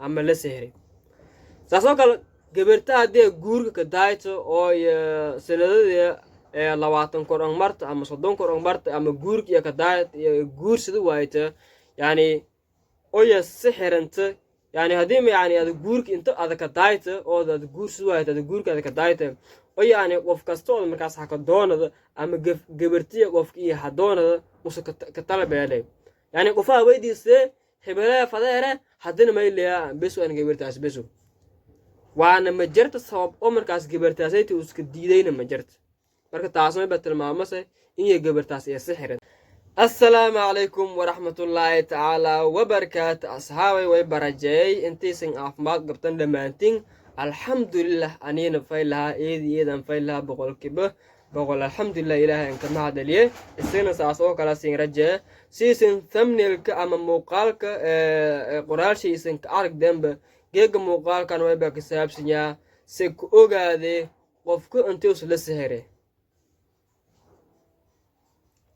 Ama la sihray. Saasoo kale gabarta haddii guurka ka daayto oo sanadadii 20 kor ang marta ama 30 kor ang marta ama guurka iyo ka daayt iyo guursada waayta, yani oya sixiranta, yani haddii ma yani ada guurka inta ada ka daayta oo ada guursada waayta, ada guurka ada ka daayta oo yani qof kasta oo markaas haka doonada ama gabartiya qofka iyo hadoonada usa ka talabeelay, yani qofaha weydiistee hebelaya fadeere, haddana mayleya besu an gabartaas besu waana ma jarta sabab oo markaas gabartaasayta uska diidayna ma jarta. Marka taasna ba tilmaamase inay gabartaas iyo sixiran. Assalaamu calaykum waraxmatullaahi tacaala wabarakaatu. Asxaabay, way barajeeyay intaysan caafimaad qabtan dhammaantiin. Alxamdulilah, aniina faylahaa, eedi eedan faylahaa, 100%. Alxamdulilah, Ilaahay aan ka mahadceliye, isagana saas oo kala siin rajee. Siisan thumbnailka ama muuqaalka qoraalshaysan ka aragdeenba, geega muuqaalkan wayba ka saabsanyaa se ku ogaadee qofka intuus la sihire.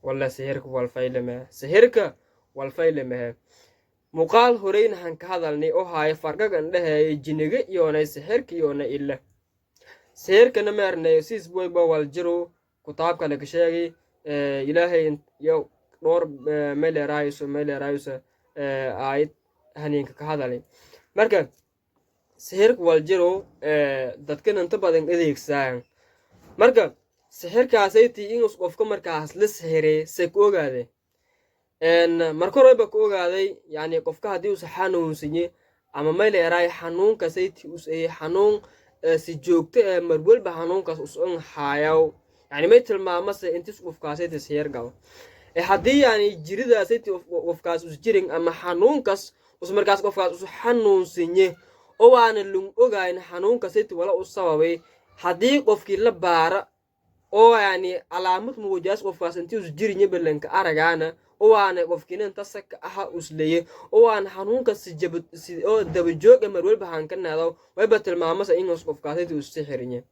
Walla sihirka walfaylamahe, sihirka walfaylamahe. Muuqaal horeyna han ka hadalnay oo haya farqagan dhexeeya jiniga iyoonay sixirka iyoona ila sihirkana meernay siis boyba wal jiru kutaabka laga sheegay. Ilaahay yo dhowr meeleeraayso aayad haniinka ka hadalay. Marka sixirka wal jiru dadkan inta badan adeegsadaan. Marka sixirkaasaytii inus qofka markaas la sixiray se ku ogaade. Marka horeba ku ogaaday, yani qofka haddii uusa xanuunsanye ama mayleeraay xanuunkasayti us xanuun si joogto ee marwalba xanuunkaas us un haayaw, yani may tilmaamase intis qofkaasayta sixir gabo. Haddii yani jiridaasaytii qofkaas us jirin ama xanuunkaas us markaas qofkaas us xanuunsinye oo waana lung ogayn xanuunkasayti wala u sababay, haddii qofkii la baara oo yani calaamad muujaas qofkaas intii us jirinye balanka aragaana oo waana qofkiina inta saka aha usleye oo waana xanuunka si oo dabajoog ee marwalba hanka naado, wayba tilmaamasa inus qofkaasaytii us sixirinye.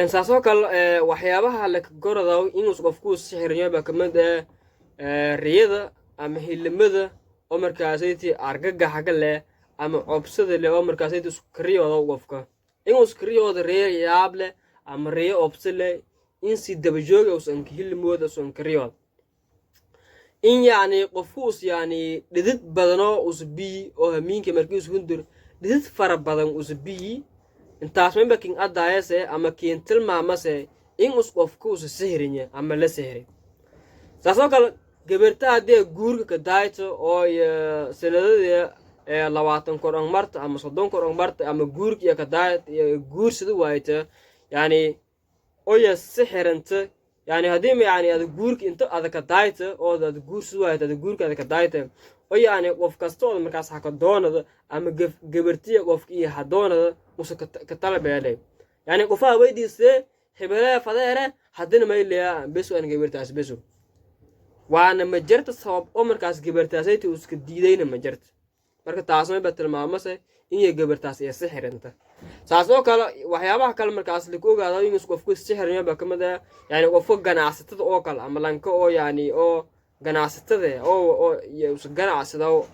Saasoo kale waxyaabaha laka goradaw inus qofku sixirinyo baa kamid ah riyada ama hilimada oo markaasayti argagaxga leh ama cobsada leh oo markaasayti iskariyooda qofka inuu iskariyooda riyo yaab leh ama riyo obsi leh in si dabajooga usan hilimooda usan kariyooda, in yacni qofku us yani dhidid badanoo us biyi oo hamiinka markii us hundur dhidid fara badan us biyi, intaas mayba kin addaayase ama kiin tilmaamase in us qofku us sihrinye ama la sihray. Saasoo kale gabarta haddii guurka ka daayto oo sanadadii 20 kor ang marta ama 30 kor ang marta ama guurka iyo ka daayt iyo guursada waayta, yani oya sixiranta, yani haddii ma yani ada guurka inta ada ka daayta oo ada guursada waayta, ada guurka ada ka daayta oo yani qof kasta oo markaas haka doonada ama gabartiya qofka iyo hadoonada usa ka talabeelay, yani qofaha weydiistee hebelaya fadeere, haddana mayleya besu an gabartaas besu waana ma jarta sabab oo markaas gabartaasayta uska diidayna ma jarta. Marka taasna ba tilmaamase inay gabartaas iyo sixiranta. Saas oo kale waxyaabaha kale markaas laku ogaado inus qofku sixirnyo baa kamid ah, yani qofka ganacsatada oo kale ama lanka oo yani oo ganacsatada oo us ganacsado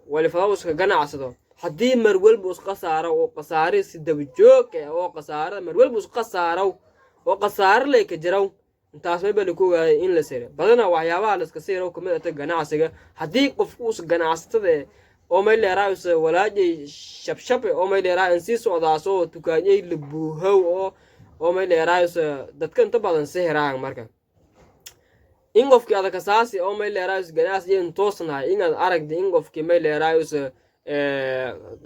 walifada uska ganacsado, haddii mar walba us khasaaro oo khasaare si dabajoog eh oo khasaarada mar walba us khasaaro oo khasaare lay ka jiraw, intaas mayba laku ogaaday in la siro. Badanaa waxyaabaha laska siro kamid ata ganacsiga. Haddii qofku us ganacsatada oo may leeraayse walaajay shabshabe oo may leeraay in sii socdaasoo tukaanyay la buuhow oo may leeraayse dadka inta badan sihiraan. Marka in qofkii adakasaasi oo may leeraayse ganacsi in toosnahay inaad aragdi in qofkii may leeraayse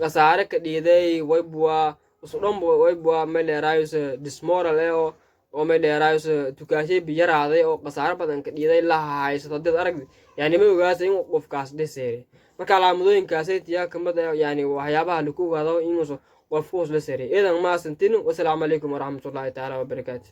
khasaare ka dhiiday, waybua usudhanba waybua may leeraayse dismoral eh oo may leeraayse tukaashay biyaraaday oo khasaare badan ka dhiiday laha haysato haddaad aragdi, yani ma ogaasa in qofkaas dhiseere. Marka calaamadooyinkaasay tiyaa kamid ah, yani waxyaabaha laku ogaado inuusa qofku us la seeray. Idan maasantin. Wasalaamu calaykum waraxmatullaahi tacaala wabarakaatu.